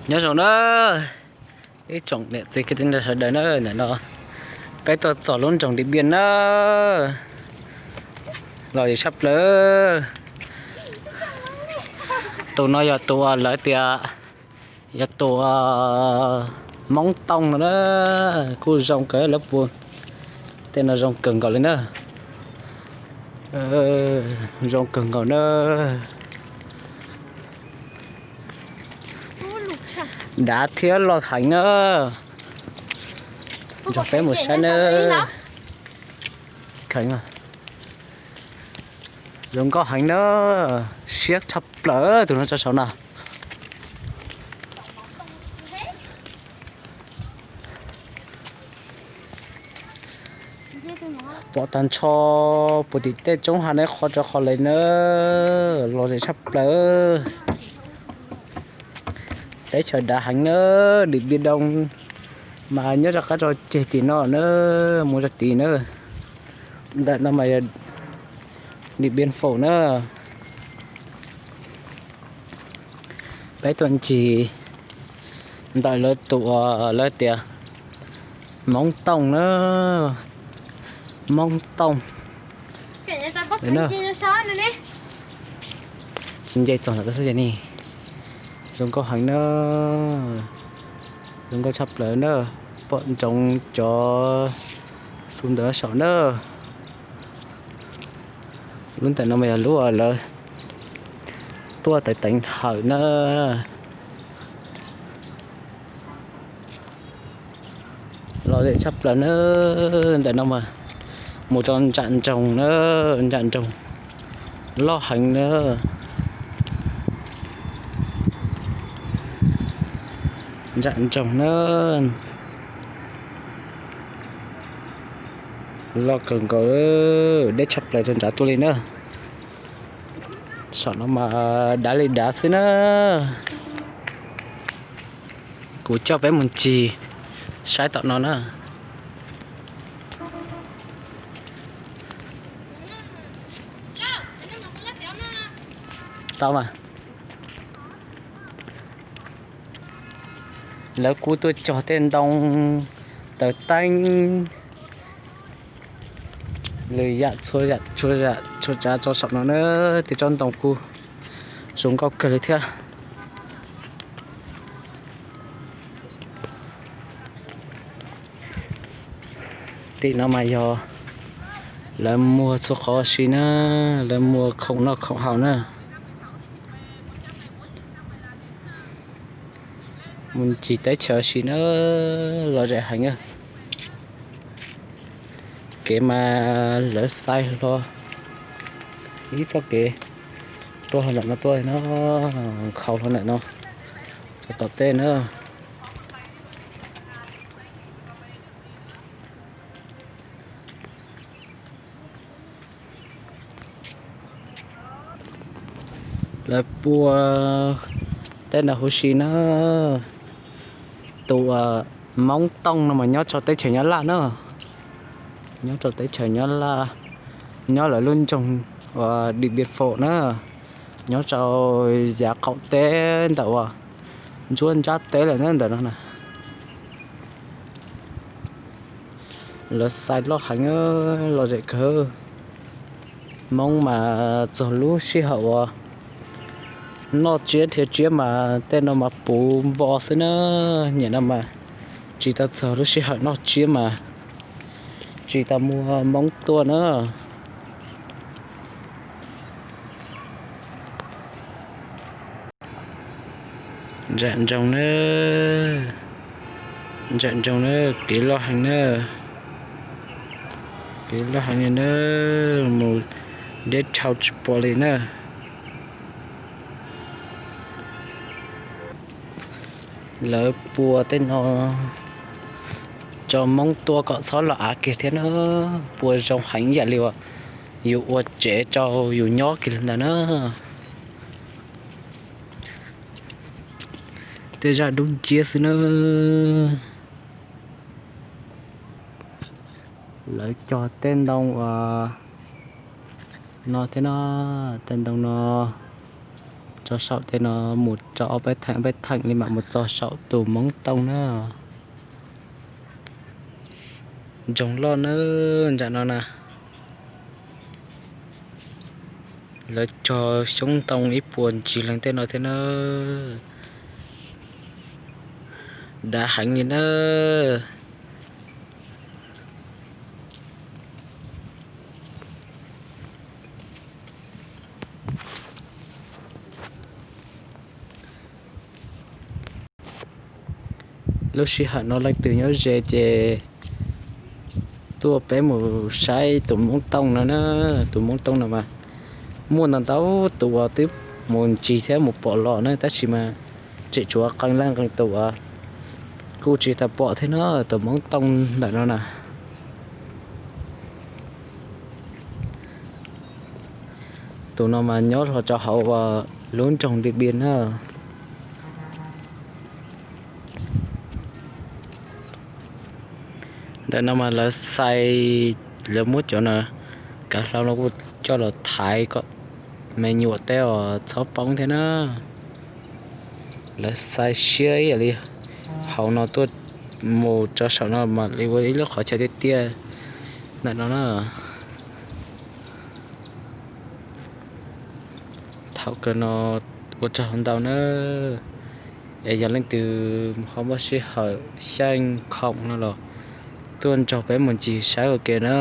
Nyob zoo na ib tsoom niam txiv kwv tij sawv daws na, ntawm no peb tuaj txog lub nroog Dim Npiaj na, los zem tshaj plaws. Tus no yog tus lawv tias yog tus Hmoob Tooj no na, kuj zoo kawg lawv puas, tej no zoo kawg nkaus li na, zoo kawg nkaus na. Dav thiab loj heev na. Nrog peb mus saib na. Zoo nkauj heev na, siab tshaj plaws tus no tso saum no. Pom tag nrho puag tim tej roob hav no qhov rau qhov li na, los zem tshaj plaws. Teb chaws dav heev na, Dim Npiaj Doo mas nyob rov qab rau ceg tim no na, mus rau tim na. Ntawm no mas yog Dim Npiaj Faus na. Peb tuaj ncig ntawm lawv tus lawv tias Hmoob Tooj na, Hmoob Tooj. Tsis nce txog ntawm xwb ces ni, zoo nkauj heev na, zoo nkauj tshaj plaws na, pom ntsoov cov xu ntawd saum na. Lub ntawm no mas yog lub lawv tuaj teev teev hawm na. Los zem tshaj plaws na, ntawm no mas mus rau ntsam nroog na, ntsam nroog loj heev na, ntsam nroog na, loj kawg nkaus, deb tshaj plaws rau nrad tuaj li na. Saum no mas dav li dav xwb na. Kuv coj peb mus ncig saib tom no na. Tau mas. Lawv kuj tuaj cog tej ntoo taws teeb lwm yam txhua yam txhua tsav rau saum no na, tej tsob ntoo kuj zoo nkauj kawg li thiab. Tim no mas yog lawv muag txhua qhov si na, lawv muag khoom noj khoom haus na. Mus ncig teb chaws si na, los zem heev. Kev mas lawv xais hlo ib txoj kev tuaj hlo ntawm no tuaj no, nkhaus hlo ntawm no rau tom tej na. Lawv pua tej ntawd huv si na, tus Hmoob Tooj no mas nyob rau teb chaws Nyab Laj na, nyob rau teb chaws Nyab Laj, nyob lawv lub nroog Điện Biên Phủ na, nyob rau yav qaum teb ntawm uas ntsuab ntsab teb lawm na ntawm no na. Lawv xais loj heev, lom zem kawg. Hmoob mas txog lub sij hawm uas noj tsiab dhia tsiab mas tej no mas puv npo xwb na. Nyem no mas tsis tau txog lub sij hawm noj tsiab mas tsis tau muaj Hmoob tuaj na. Ntsam nroog na, ntsam nroog na, kev loj heev na, kev loj heev li na, mus deb dhau tsis pom li na. Lawv pua tej no rau Hmoob tuaj kom txhob los av kiag thiab na, pua zoo heev ib yam li uas yus ua tsev rau yus nyob kiag li ntawd na. Tej zaj dub nciab xwb na. Lawv cog tej ntoo uas no thiab no, tej ntoo no tso saum tej no mus tso ob peb theem ob peb theem li mam mus txog saum tus Moob Tooj na. Ntsoog loj na, nram no na. Lawv cog xyoob ntoo ib puas ntsis leeg tej no thiab na. Dav heev li na. Lub sij hawm no leej twg nyob ze ces tuaj peb mus saib tus Moob Tooj no na. Tus Moob Tooj no mas muaj ntau ntau tus uas twb mus ncig thiab mus pom los na, tab sis mas tseem tshuav qee leej qee tus uas kuj tsis tau pom thiab na, tus Moob Tooj ntawm no na. Tus no mas nyob hlo rau hauv lub nroog Diaj Npiaj na. Ntawm no mas lawv xais, lawv muab cov no kav hlau no kuj coj los thaiv kom me nyuam tej os txhob poob thiab na. Lawv xais siab ib yam li hauv no tuaj mus rau saum no mam li ua ib lub qhov chaw tiaj tiaj ntawm no na. Thaum kawg no ua tsaug ntau na, es yog leej twg ho muaj sij hawm xyeej khoom no los tuaj nrog peb mus ncig saib ua ke na.